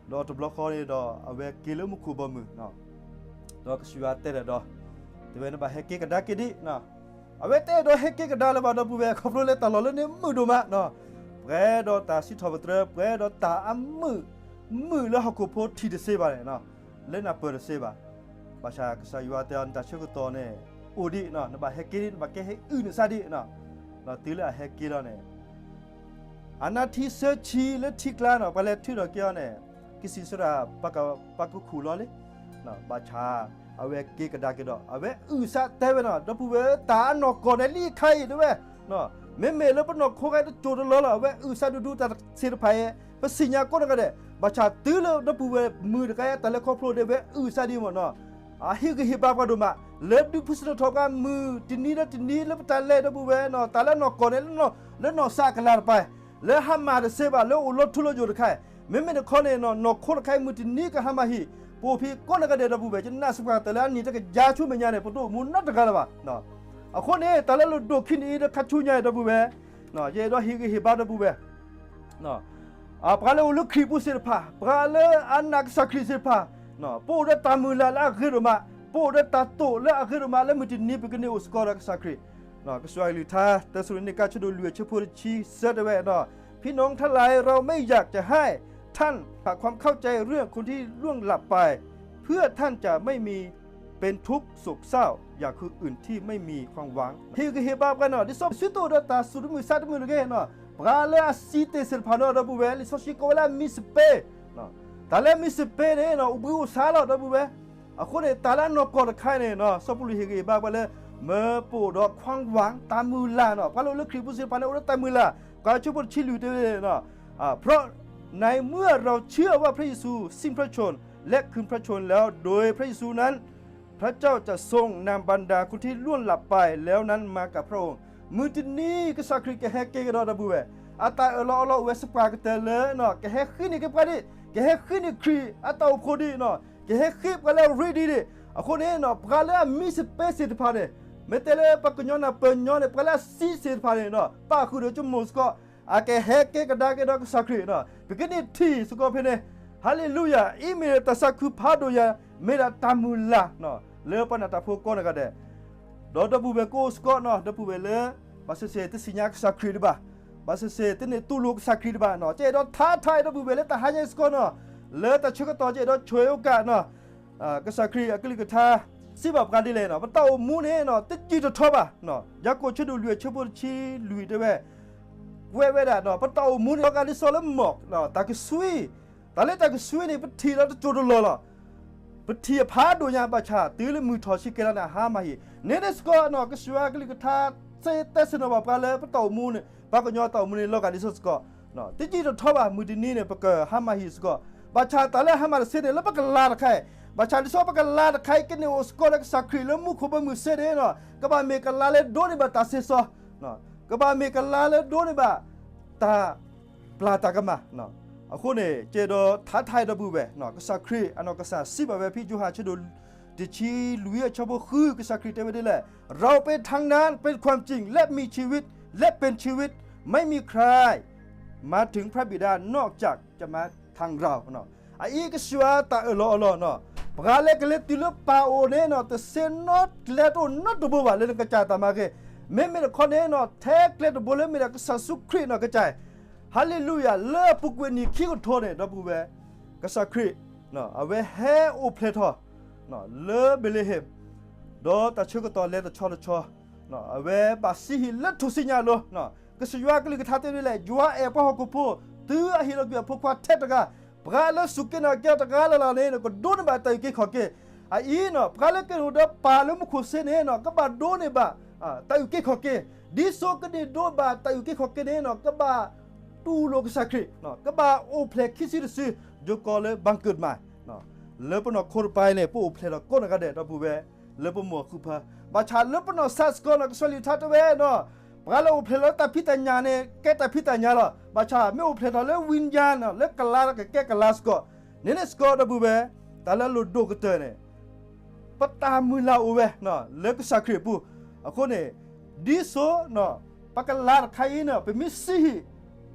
ဒီးတဘျီဃီန့ၣ်ဒီး အဝဲက့ၤလၢမူခိၣ်ဘီမုၢ် ဒီးကစၢ်ယွၤတဲဒီး, တဲဝဲနဘၣ်ဟဲက့ၤကဒါက့ၤဒံး, အဝဲတအဲၣ်ဒိးဟဲက့ၤကဒါလၢၤဘၣ် ဒီပုၢ်ဝဲၢ်, ခီဖျိလၢတၢ်လီၢ်လၢန့ၣ်မုာ်ဒိၣ်မး, ပှဲၤဒီးတၢ်စံးထီၣ်ပတြၢၤ ပှဲၤဒီးတၢ်အမုာ်, မုာ်လၢဟီၣ်ခိၣ်ဖိထံၣ်တသ့ဘၣ်န့ၣ်, လၢနၢ်ပၢၢ်တသ့ဘၣ်, ဘၣ်ဆၣ်ကစၢ်ယွၤတဲအီၤ နတၢ်ဆၢကတီၢ်န့ၣ် အိၣ်ဒံး, နဘၣ်ဟဲက့ၤဒံး နဘၣ်ကဲဟဲအုၣ်နသးဒံး, ဒီးတုၤလၢအဟဲက့ၤလီၤန့ၣ် အနါထံသၢဆံလၢထံကျါနီၤ ပှၤလဲၤထုးထီၣ်က့ၤအီၤန့ၣ်, ကသံၣ်သရၣ် ပှၤကခူၣ်လီၤလံ, ဘၣ်ဆၣ်အဝဲက့ၤကဒါက့ၤဒီး အဝဲအုၣ်သးတဲဝဲနီၤ, ဒီပုၢ်ဝဲၢ် တၢ်အနီၢ်ကီၢ်န့ၣ်လံခါအံၤတဲဝဲ, မ့မ့ၢ်လၢပနီၢ်ခိဂၤတစိၢ်တလီၢ်လီၤ အဝဲအုၣ်သးဒူဒူ တၢ်သ့ၣ်တဖၣ်အံၤ ပသ့ၣ်ညါကိးနဂၤဒဲး, ဘၣ်ဆၣ်တုၤလၢဒီပုၢ်ဝဲၢ်မုၣ်တဂၤအံၤ တၢ်လဲၤခီဖျိဒီး အဝဲအုၣ်သးဒံးမ့ၢ်နီၤ, အဟ့ၣ်ဂံၢ်ဟ့ၣ်ဘါပှၤဒိၣ်မး, လၢဒုးဖုစၢထီၣ်ပှၤမုၢ်တနံၤလၢတနံၤ လၢပတၢ်လဲၤ ဒီပုၢ်ဝဲၢ်နီၤ, တၢ်လၢအနီၢ်ကီၢ်န့ၣ် လၢနီၢ်သးအကလၤတပၤ လၢဟါမၢ်တသ့ဘၣ် လၢအိၣ်လီၤထူလီၤယိာ်တခါ, မ့မ့ၢ်တခီန့ၣ် နီၢ်ခိတခါအံၤ မုၢ်တနံၤကဟါမၢ်ဟံၣ်, ပအိၣ်ဖဲကိးနဂၤဒဲး ဒီပုၢ်ဝဲၢ် ယနာ်စ့ၢ်ကီးတၢ်လၢအနံၣ်တကယၤဆူမဲာ်ညါန့ၣ် ပတအိၣ်မူနီတဂၤလၢၤဘၣ်. အဃိန့ၣ် တၢ်လၢလၢဒိၣ်ခံနံၤအံၤဒီးခါဆူညါအံၤ ဒီပုၢ်ဝဲၢ်, ယအဲၣ်ဒိးဟ့ၣ်ဂံၢ်ဟ့ၣ်ဘါ ဒီပုၢ်ဝဲၢ် ပှၤလၢအိၣ်လၢခရံာ်ပူၤသ့ၣ်တဖၣ်, ပှၤလၢအနာ်ကစၢ်ခရံာ်သ့ၣ်တဖၣ်, ပအိၣ်ဒီးတၢ်မုၢ်လၢ်လၢအဂ့ၤဒိၣ်မး, ပအိၣ်ဒီးတၢ်တိာ်လၢအဂ့ၤဒိၣ်မး လၢမုၢ်တနံၤပကန့ၢ်အိၣ်စ့ၢ်ကီးဒီးကစၢ်ခရံာ်, ကစၢ်ယွၤကလုၢ်ကထါ တစၤလနံကါ အဆၢဒိၣ်လွံၢ် အဆၢဖိတဆံသၢတဲဝဲ, พี่น้องทั้งหลาย เราไม่อยากจะให้ท่านขาดความเข้าใจเรื่องคนที่ล่วงลับไป เพื่อท่านจะไม่มี เป็นทุกข์โศกเศร้าอย่างคนอื่นที่ไม่มีความหวัง ဟ့ၣ်ဂံၢ်ဟ့ၣ်ဘါပှၤနီၤ, ဒ်သိးပသုတအိၣ်ဒီးတၢ်သူၣ်တမုာ်သးတမုာ်တဂ့ၤနီၤ, ပှၤလၢအစံးတ့ၢ်သ့ၣ်တဖၣ်နီၤ ဒီပုၢ်ဝဲၢ်, လံာ်စီဆှံကိးဝဲလၢအမံစပ့ၤ, တၢ်လၢအမံစပ့ၤန့ၣ် အိၣ်ဘှံးအိၣ်သါလီၤ ဒီပုၢ်ဝဲၢ်. အဃိန့ၣ် တၢ်လၢအနီၢ်ကီၢ်တခါန့ၣ် စီၤပီလူးဟ့ၣ်ဂံၢ်ဟ့ၣ်ဘါပှၤလၢ မၢပအိၣ်ဒီး ความหวัง တၢ်မုၢ်လၢ်နီၤ, ပှၤလၢအိၣ်လၢခရံာ်ပူၤသ့ၣ်တဖၣ်န့ၣ် အိၣ်ဒီးတၢ်မုၢ်လၢ်, ပှၤဆၢဖိတဆံလွံၢ်တဲဝဲ, เพราะในเมื่อเราเชื่อว่าพระเยซูสิ้นพระชนม์และคืนพระชนม์แล้ว โดยพระเยซูนั้น พระเจ้าจะทรงนำบรรดาคนที่ล่วงลับไปแล้วนั้นมากับพระองค์ မုၢ်တနံၤကစၢ်ခရံာ်ကဟဲက့ၤကဒီး ဒီပုၢ်ဝဲၢ်, အတၢ်အၢၣ်လီၤအီလီၤအိၣ်ဝဲစပှၢ်ကတၢၢ်လၢ ကဟဲဃ့န့ၢ်က့ၤပှၤဒ်, ကဟဲဃ့န့ၢ်ခရံာ်အတၢ်အိၣ်ဖှိၣ်ဒ်, ကဟဲဃ့ပှၤလၢအရ့ဒံးဒ်, အဃိန့ၣ် ပှၤလၢအမံစပ့စ့ၣ်တဖၣ်န့ၣ်, မ့ၢ်တဲလၢပှၤကညီနၢ်ပၢၢ်ညီန့ၣ် ပှၤလၢအစံးစ့ၣ်တဖၣ်န့ၣ် ပာ်ဃုာ်ဒီးယမိၢ်စ့ၢ်ကီး, အကဟဲကဲကဒါက့ၤဒီးကစၢ်ခရံာ်, ပကန့ၢ်ထံၣ်စ့ၢ်ကီးဖဲန့ၣ်, ဟါလ့လူယၤ, အံၤမ့ၢ်တၢ်သးခုဖးဒိၣ်ယၤ, မ့ၢ်ဒၣ်တၢ်မုၢ်လၢ် လၢပှၤနၢ်တၢ်ဖိကိးဂၤဒဲး ဒီးဒီပုၢ်ဝဲၢ်ကိးစ့ၢ်ကီးန့ၣ်, ဒီပုၢ်ဝဲၢ်လၢ ဘၣ်ဆၣ်သ့ၣ်တသ့ၣ်ညါကစၢ်ခရံာ်ဒံးဘၣ်, ဘၣ်ဆၣ်သ့ၣ်တန့ၢ်တူၢ်လိာ်ကစၢ်ခရံာ်ဒံးဘၣ်န့ၣ်, ယအဲၣ်ဒိးထါထါအံၤဒီပုၢ်ဝဲၢ်လၢတဟါညါအံၤစ့ၢ်ကီးန့ၣ်, လၢတၢ်ဆၢကတီၢ်ယအဲၣ်ဒိးဆိၣ်ဂ့ၤအိၣ်ကၣ်န့ၣ်, ကစၢ်ခရံာ်အကလုၢ်ကထါ စံးဘၣ်ပှၤဒ်လဲၣ်န့ၣ်, ပတၢ်အိၣ်မူန့ၣ် တယံာ်တထီဘၣ်, ယၤကိာ်ဆၢဒိၣ်လွံၢ်အဆၢဖိတဆံလွံၢ်တဲဝဲ, ကွဲးဝဲဒၣ် ပတၢ်အိၣ်မူန့ၣ် လီၤဂာ်ဒ်သိးလၢမီၢ်, တၢ်ကဆှံ, တၢ်လၢတၢ်ကဆှံန့ၣ် ပထံၣ်လီၤတစိၢ်တလီၢ်လီၤ. ပထံၣ်အဖးဒိၣ်ညါဘၣ်ဆၣ် တုၤလၢမုၢ်ထီၣ်ဆံးကဲထီၣ်န့ၣ် အဟါမၢ်ဟ့ၣ်, န့ၣ်န့ၣ်စ့ၢ်ကီးန့ၣ်, ကစၢ်ယွၤအကလုၢ်ကထါ စံးတဲဆ့ၣ်နီၤဘၣ်ပှၤလၢပတၢ်အိၣ်မူန့ၣ်, ပှၤကညီတၢ်အိၣ်မူန့ၣ် လီၤဂာ်ဒ်သိးစ့ၢ်ကီး, တယံာ်တထီဘၣ် မုၢ်တနံၤန့ၣ် ပကဟါမၢ်ဟ့ၣ်စ့ၢ်ကီး, ဘၣ်ဆၣ်တၢ်လၢအဟါမၢ်တသ့န့ၣ် လၢပကလၤတခါအံၤ, ဘၣ်ဆၣ်ဒ်သိးပကလၤတခါအံၤ ကန့ၢ်အိၣ်စ့ၢ်ကီးလၢကစၢ်ခရံာ်လၢမူခိၣ်ဘီမုၢ်စ့ၢ်န့ၣ်န့ၣ်, ကဘၣ်မ့ၢ်ကလၤလၢဒိးန့ၢ်ဘၣ်တၢ်စ့စီ, ကဘၣ်မ့ၢ်ကလၤလၢဒိးန့ၢ်ဘၣ် တၢ် ပျၢ်တၢ်ကမၣ်. အဃိန့ၣ် ယအဲၣ်ဒိးထါထါအံၤဒီပုၢ်ဝဲၢ်, ကစၢ်ခရံာ်အနီၢ်ကစၢ်စံးဘၣ်ဝဲဖဲယိၤဟၣ်ဆၢဒိၣ်တဆံလွံၢ်အဆၢဖိဃု, ကစၢ်ခရံာ်တဲဝဲဒ်လဲၣ်, เราเป็นทางนั้น เป็นความจริง และมีชีวิต และเป็นชีวิต ไม่มีใครมาถึงพระบิดา นอกจากจะมาทางเรา အအံၤကစၢ်ယွၤတၢ်အၢၣ်လီၤအီလီၤန့ၣ်, ပှၤလၢကလဲၤတုၤလၢပၢ်အအိၣ်န့ၣ်န့ၣ် တသ့နီတကျဲတအိၣ်နီတဘိဘၣ်လၢနကစၢ်တၢ်မၤဂ့ၤ, မ့မ့ၢ်တခီန့ၣ်န့ၣ် ထဲကျဲတဘိလၢမ့ၢ်ဒၣ်ကစၢ်ယ့ၣ်ၡူးခရံာ်န့ၣ်ကစၢ်, ဟါလ့လူယၤ, လၢအပူၤကွံာ်နံၣ်ခံကထိန့ၣ် ဒီပုၢ်ဝဲၢ်, ကစၢ်ခရံာ် အဝဲဟဲအိၣ်ဖျဲၣ်ထီၣ် လၢဘ့းလ့ဟ့မ်, ဒီးတၢ်ဆၢကတီၢ်လဲၤတဆီတဆီ, အဝဲဘၣ်စံးဟံၣ်လၢထူၣ်စုညါအလိၤ, ကစၢ်ယွၤအကလုၢ်ကထါတဲဒ်လဲၣ်, ယွၤအဲၣ်ပှၤဟီၣ်ခိၣ်ဖိ, တုၤအဟ့ၣ်လီၤကွံာ်အဖိခွါထဲတဂၤ, ပှၤလၢစူၢ်က့ၤနာ်က့ၤအီၤတဂၤလၢ်လၢ်န့ၣ် ကဒိးန့ၢ်ဘၣ်တၢ်အုၣ်က့ၤခီၣ်က့ၤ, အအံၤန့ၣ် ပှၤလၢကအိၣ်ဒီးပၢ်လၢမူခိၣ်စ့န့ၣ်န့ၣ် ကဘၣ်ဒိးန့ၢ်ဘၣ် တၢ်အုၣ်က့ၤခီၣ်က့ၤ, ဒ်သိးကန့ၢ်ဒိးဘၣ်တၢ်အုၣ်က့ၤခီၣ်က့ၤန့ၣ်န့ၣ် ကဘၣ်တူၢ်လိာ်ကစၢ်ခရံာ်, ကဘၣ်အိၣ်ဖျဲၣ်ခံစုတစု, ယိၤကီးလၢ ဘၣ်ကၢၣ်မၢ် လၢပနီၢ်ခိတပၤအံၤန့ၣ် ပအိၣ်ဖျဲၣ်ထီၣ်ကိးနီၢ်ဂၤဒဲး ဒီပုၢ်ဝဲၢ်, လၢပမိၢ်ဃုဖၢ, ဘၣ်ဆၣ်လၢပနီၢ်ဆၣ်စ့ၢ်ကီးန့ၣ် ကစၢ်ယွၤအကလုၢ်ကထါတဲဝဲန့ၣ်, ပှၤလၢအိၣ်ဖျဲၣ်လၢတၢ်ဖံးတၢ်ညၣ်န့ၣ် ကဲတၢ်ဖံးတၢ်ညၣ်လီၤ. ဘၣ်ဆၣ်မ့ၢ်အိၣ်ဖျဲၣ်ထီၣ်လၢဝံၤညါန့ၣ် လၢကလၤကကဲကလၤစ့ၢ်ကီး, န့ၣ်န့ၣ်စ့ၢ်ကီး ဒီပုၢ်ဝဲၢ်, တၢ်လၢအလိၣ်ဒိၣ်ကတၢၢ်န့ၣ် ပတၢ်မုၢ်လၢ်အိၣ်ဝဲ လၢကစၢ်ခရံာ်အပူၤ, အဃိန့ၣ် ဒ်သိး ပကလၤတခါအံၤန့ၣ် ပမ့ၢ်စံးဟံၣ်,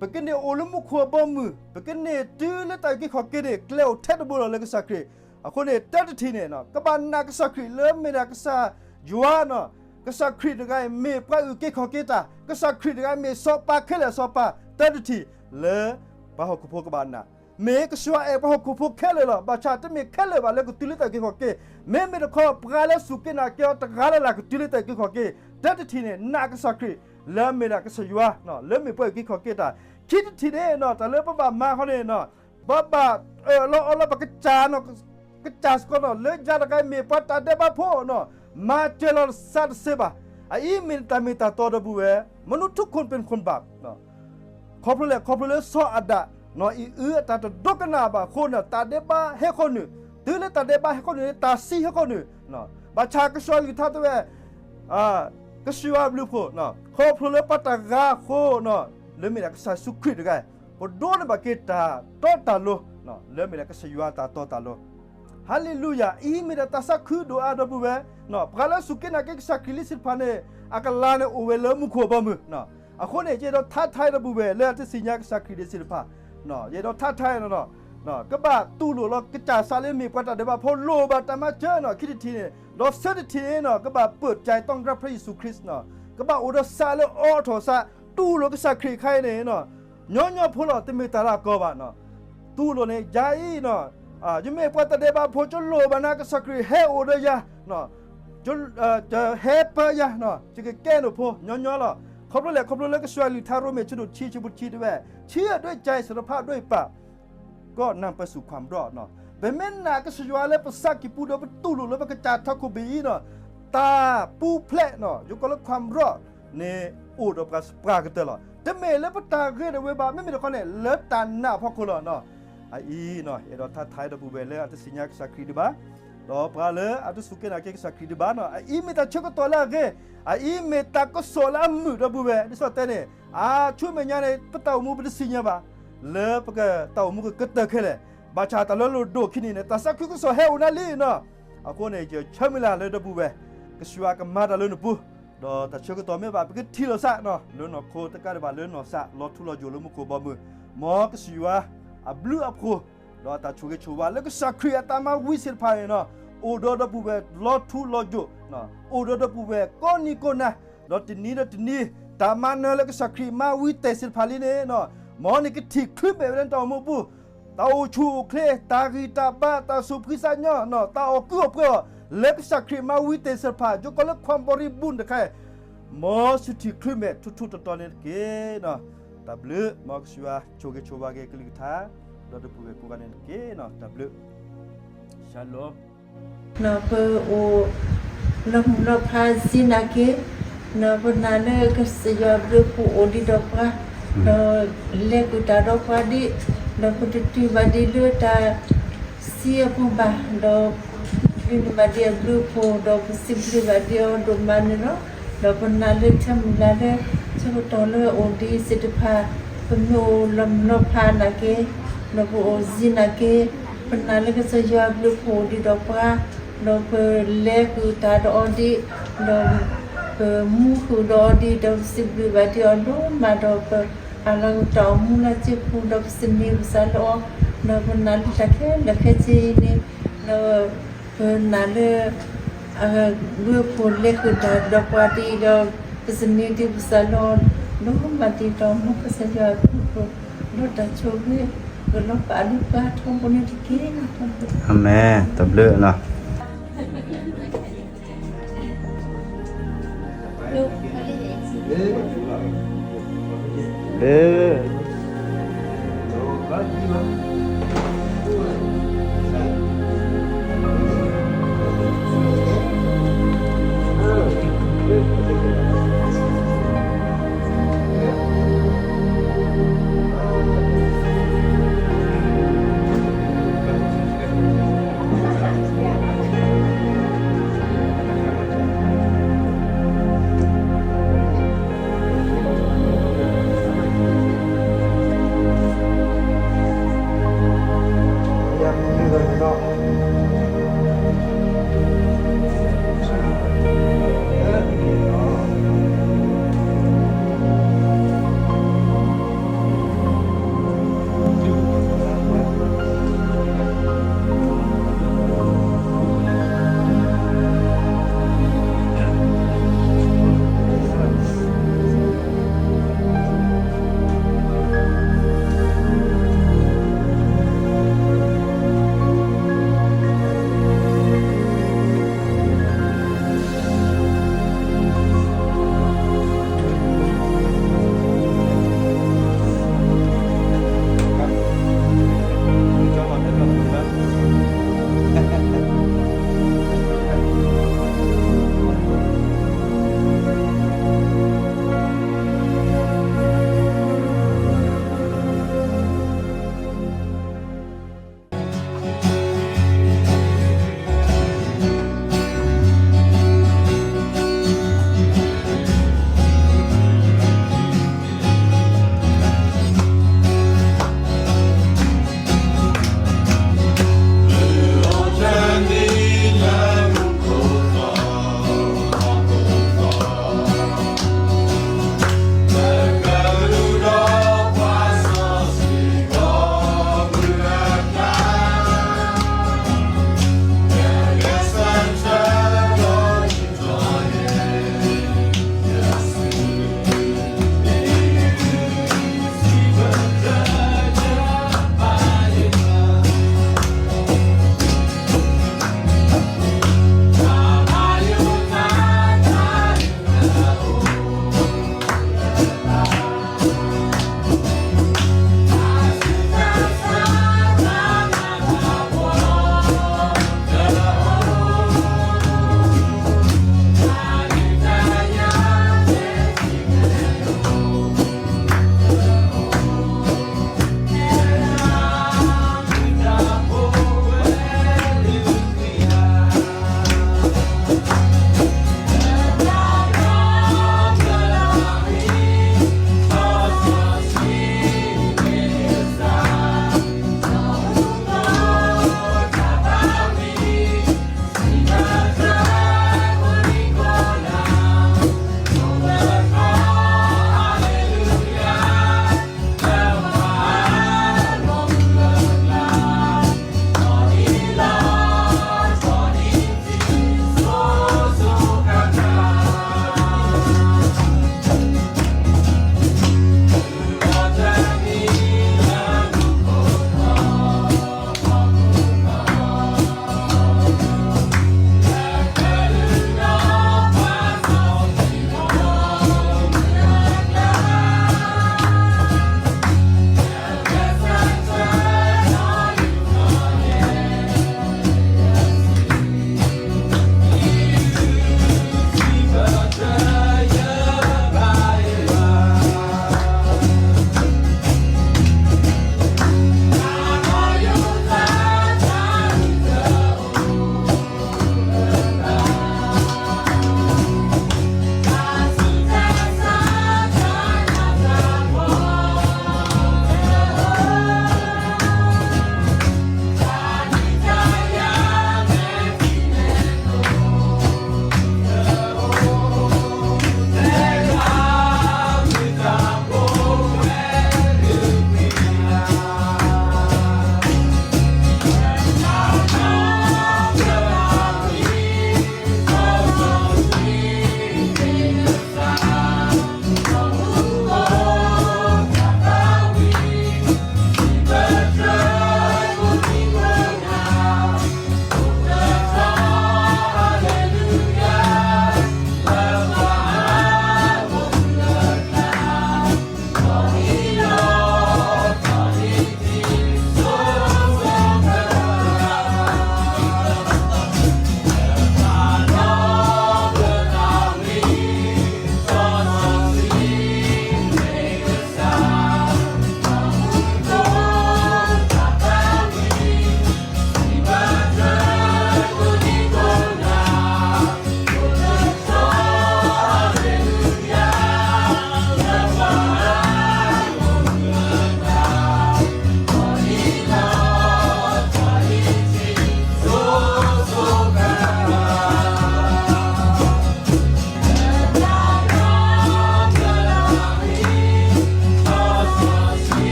ပကန့ၢ်အိၣ်လၢမူခိၣ်အဘီအမုၢ်, ပကန့ၢ်တုၤလၢတၢ်အုၣ်က့ၤခီၣ်က့ၤန့ၣ် ကျဲအိၣ်ထဲတဘိလီၤလၢကစၢ်ခရံာ်, အဃိန့ၣ် တၢ်တထံၣ်န့ၣ် ကဘၣ်နာ်ကစၢ်ခရံာ်လၢမ့ၢ်ဒၣ်ကစၢ်ယွၤန့ၣ်, ကစၢ်ခရံာ်တဂၤအံၤမ့ၢ်ပှၤအုၣ်က့ၤခီၣ်က့ၤတၢ်, ကစၢ်ခရံာ်တဂၤအံၤမ့ၢ်စီၤပၤခဲလၢာ်အစီၤပၤ, တၢ်တထံၣ်လၢ ပှၤဟီၣ်ခိၣ်ဖိကဘၣ်နာ် မ့ၢ်ကစၢ်ယွၤအဲၣ်ပှၤဟီၣ်ခိၣ်ဖိခဲလၢာ်လီၤ. ဘၣ်ဆၣ်တမ့ၢ်ခဲလၢာ်ဘၣ်လၢကတုၤလၢတၢ်အုၣ်က့ၤခီၣ်က့ၤ, မ့မ့ၢ်တခီ ပှၤလၢစူၢ်က့ၤနာ်က့ၤအီၤတဂၤလၢ်လၢ်ကတုၤလၢတၢ်အုၣ်က့ၤခီၣ်က့ၤ, တၢ်တထံၣ်န့ၣ် နာ်ကစၢ်ခရံာ် လၢအမ့ၢ်ဒၣ်ကစၢ်ယွၤ လၢမ့ၢ်ပှၤအုၣ်က့ၤခီၣ်က့ၤတၢ်, ခံတထံၣ်န့ၣ် တၢ်လၢပဘၣ်မၤဃီန့ၣ် ပဘၣ်အၢၣ်လီၤအီလီၤပကစၢ်န့ၣ် ကစၢ်စ့ၢ်ကီးန့ၣ် လၢယၤတဂၤအံၤမ့ၢ်ပှၤတၢ်ဒဲးဘးဖိန့ၣ် မၤစၢၤလီၤစးတစဲးဘၣ်. အအံၤမ့ၢ်တၢ်မ့ၢ်တၢ်တီ ဒီပုၢ်ဝဲၢ်, မနုၤ ทุกคนเป็นคนบาป ခီဖျိလဲၣ်, ခီဖျိလၢစီၤအၤဒၣ် အံၤအုအတၢ်တဒိကနၣ်ဘၣ်အဃိန့ၣ် တၢ်ဒဲးဘးဟဲဃီနုာ်, တုၤလၢတၢ်ဒဲးဘးဟဲဃီနုာ်န့ၣ် တၢ်သံဟဲဃီနုာ်, ဘၣ်ဆၣ်ကစၢ်ယွၤအကလုၢ်ကထါတဲဝဲ ကစၢ်ယွၤအဘျုးအဖှိၣ်, ခီဖျိလၢပှၤတဂၤအဃိန့ၣ် လၢမ့ၢ်ဒၣ်ကစၢ်ယ့ၣ်ၡူးခရံာ်တဂၤ, ပဒိးန့ၢ်ဘၣ်က့ၤတၢ်တီတၢ်လိၤ လၢမ့ၢ်ဒၣ်ကစၢ်ယွၤတၢ်တီတၢ်လိၤ. ဟါလ့လူယၤ, အံၤမ့ၢ်ဒၣ်တၢ်သးခုဒိၣ်အါ ဒီပုၢ်ဝဲၢ်, ပှၤလၢစူၢ်က့ၤနာ်က့ၤကစၢ်ခရံာ်လံသ့ၣ်တဖၣ်န့ၣ် အကလၤန့ၣ်အိၣ်ဝဲလၢမူခိၣ်အဘီအမုၢ်. အဃိန့ၣ် ယအဲၣ်ဒိးထါထါ ဒီပုၢ်ဝဲၢ် လၢအတသ့ၣ်ညါကစၢ်ခရံာ်ဒံးသ့ၣ်တဖၣ်, ယအဲၣ်ဒိးထါထါန့ၣ် ကဘၣ်တူၢ်လိာ်လီၤကစၢ်စးလၢမ့ၢ်ပှၤတၢ်ဒဲးဘးဖိ လိၣ်ဘၣ်တၢ်မၤစၢၤန့ၣ် ခံတထံၣ်န့ၣ်, ဒီးသၢတထံၣ်န့ၣ် ကဘၣ်ပၢၢ်စၢၤ ต้องการพระเยซูคริสต์န့ၣ်, ကဘၣ်အိၣ်ဒီးစးလၢအအိးထီၣ်စး တူၢ်လိာ်ကစၢ်ခရံာ်အခါအံၤန့ၣ် ညီညီဖိလီၤ တမ့ၢ်တၢ်လၢအကီဘၣ်. တူၢ်လိာ်န့ၣ် ယၤအံၤန့ၣ် ယမ့ၢ်ပှၤတၢ်ဒဲးဘးဖိ ယလိၣ်ဘၣ်နၤ ကစၢ်ခရံာ်ဟဲအိၣ်ဒီးယၤ, ဟဲပၢယၤ, ယကကဲနဖိ ညီညီလီၤ. ခီဖျိလဲၣ်, ခီဖျိလၢကစၢ်ယွၤအကလုၢ်ကထါ ရိမ့ၤဆၢဒိၣ်တဆံ ဆၢဖိတဆံတဲဝဲ, เชื่อด้วยใจ สารภาพด้วยปาก ก็นำไปสู่ความรอดန့ၣ်. ပမ့ၢ်နာ်ကစၢ်ယွၤလၢပသးကံၢ်ပူၤဒီး ပတူၢ်လိာ်လၢပကစၢ်ထးခိၣ်ဘ့ၣ်အံၤန့ၣ်, တၢ်ပူၤဖျဲးန့ၣ် ယကိးလၢ ความรอด န့ၣ် အိၣ်ဒီးပှၤစပှၢ်ကတၢၢ်လီၤ. တမ့ၢ်လၢပတၢ်ဂ့ၤဒၣ်ဝဲဘၣ်, မ့မ့ၢ်တခီန့ၣ် လၢတၢ်နာ်အဖီခိၣ်လီၤ. အအံၤန့ၣ် ယအဲၣ်ဒိးထါထါ ဒီပုၢ်ဝဲၢ် လၢအတသ့ၣ်ညါကစၢ်ခရံာ်ဒံးဘၣ်, ဒီးပှၤလၢအတစူၢ်က့ၤနာ်က့ၤကစၢ်ခရံာ်ဒံးဘၣ်နီၤ, အအံၤမ့ၢ်တၢ်ဆၢကတီၢ်လၢအဂ့ၤ, အအံၤမ့ၢ်တၢ်ကစီၣ်လၢအမုာ်ဒီပုၢ်ဝဲၢ်, ဒ်သိးတဲန့ၣ်, အဆူမဲာ်ညါန့ၣ် ပတၢ်အိၣ်မူပတသ့ၣ်ညါဘၣ်, လၢပကတၢ်အိၣ်မူကကတၢၢ်ခဲလၢာ်, ဘၣ်ဆၣ်တၢ်လၢလိၣ်ဒိၣ်ခံနံၤန့ၣ် တၢ်သးခုကစီၣ်ဟဲအိၣ်နၤလံနီၤ, အဃိန့ၣ် ယဆၢမုၢ်လၢ်လၢဒီပုၢ်ဝဲၢ်, ကစၢ်ယွၤကမၤတၢ်လၢနပူၤ, ဒီးတၢ်ဆၢကတီၢ်မ့ၢ်ဘၣ် ပကထံၣ်လိာ်သးနီၤ, လၢနီၢ်ခိတကးဒံးဘၣ်လၢနီၢ်သး လီၤထူလီၤယိာ်လၢမူခိၣ်ဘီမုၢ်, မ်ကစၢ်ယွၤအဘျုးအဖှိၣ် ဒီးတၢ်ဆိၣ်ဂ့ၤဆိၣ်ဝါလၢကစၢ်ခရံာ်အတၢ်မၤဝံသ့ၣ်တဖၣ်န့ၣ်နီၤ, အိၣ်ဒီးဒီပုၢ်ဝဲၢ်လီၤထူလီၤယိာ်, အိၣ်ဒီးဒီပုၢ်ဝဲၢ်ကိးနံၤကိးနၤ, ဒီးတနံၤဒီးတနံၤ, တၢ်မၤနၢၤလၢကစၢ်ခရံာ်မၤဝံသ့ၣ်တဖၣ်လံန့ၣ်နီၤ, မ်နကထံၣ်ချုးမဲာ်ဝဲလၢနတၢ်အိၣ်မူပူၤ, တၢ်အိၣ်ဆူၣ်အိၣ်ချ့, တၢ်ဂံၢ်တၢ်ဘါ, တၢ်သူၣ်ဖှံသးညီ, တၢ်အီၣ်ကုၢ်အီၣ်ပှဲၤအီၤ, လၢကစၢ်ခရံာ်မၤဝံသ့ၣ်တဖၣ်, ယိကီးလၢခွါဘီရံဘူၣ်တခါ, မ်သုထံၣ်ချုးမဲာ်ထူထူတီတီန့ၣ်တက့ၢ်. တၢ်ဘျုး, မ်ကစၢ်ယွၤဆိၣ်ဂ့ၤဆိၣ်ဝါက့ၤကလုၢ်ကထါ, ဒီးဒီပုၢ်ဝဲၢ်ကိးဂၤန့ၣ်တက့ၢ်. တၢ်ဘျုး, ရှၤလိာ်. ပအိၣ်လီၤမုၢ်လီၤဖးစ့ၢ်နာ်က့, ပနာ်လၢကစၢ်ယွၤဘျုးဖှိၣ်အိၣ်ဒံးဒီးပှၤ, ဒီးလဲၤဃုာ်တၢ်ဒီးပှၤဒံး, ဒီးပတတုၤဘၣ်ဒံးလၢတၢ် စံအပူၤဘၣ်, ဒီးပတုၤန့ၢ်ဘၣ်ဒံးအဘျုးအဖှိၣ်, ဒီးပစံးဘျုးဘၣ်ဒံးအီၤဒိၣ်မးန့ၣ်လီၤ. ဒီးပနာ်လၢဆၢမုၢ်လၢ်လၢ ဆၢကတီၢ်လၢအအိၣ်ဒံးသ့ၣ်တဖၣ်, ပမ့ၢ်အိၣ်လီၤမုၢ်လီၤဖးနာ်က့, ဒီးပအိၣ်စ့ၢ်နာ်က့, ပနာ်လၢကစၢ်ယွၤဘျုးဖှိၣ်အိၣ်ဒံးဒီးပှၤ, ဒီးပလဲၤဃုာ်တၢ်ဒီးအီၤဒံး, ဒီးပမူဃုာ်ဒီးအီၤဒံး, ဒီးပစံးဘျုးဘၣ်ဒံးအီၤဒိၣ်မး, ဒီးပအၢၣ်လီၤက့ၤတၢ်အိၣ်မူလၢအစ့ပူၤ, ဒီးပသန့ၤပသးလၢအီၤ, ဒီးပနာ်လၢတၢ်ခဲလၢာ်ခဲဆ့အံၤန့ၣ်, ဒီးပနာ်လၢ အဘျုးအဖှိၣ်လဲၤဃုာ်တၢ်ဒီးပှၤဒံး, ဒီးပသန့ၤဒံးပသးလၢအီၤ, ဒိၣ်မးဒံးဒီး မ်ကစၢ်ယွၤအဘျုးအဖှိၣ်, ဒီးတၢ်ဆိၣ်ဂ့ၤ ကလီၤဘၣ်လၢပှၤထီဘိန့ၣ်တက့ၢ်. အၤမ့ၣ်, တၢ်ဘျုးနီၤ. ဘျုး, ဘျုး.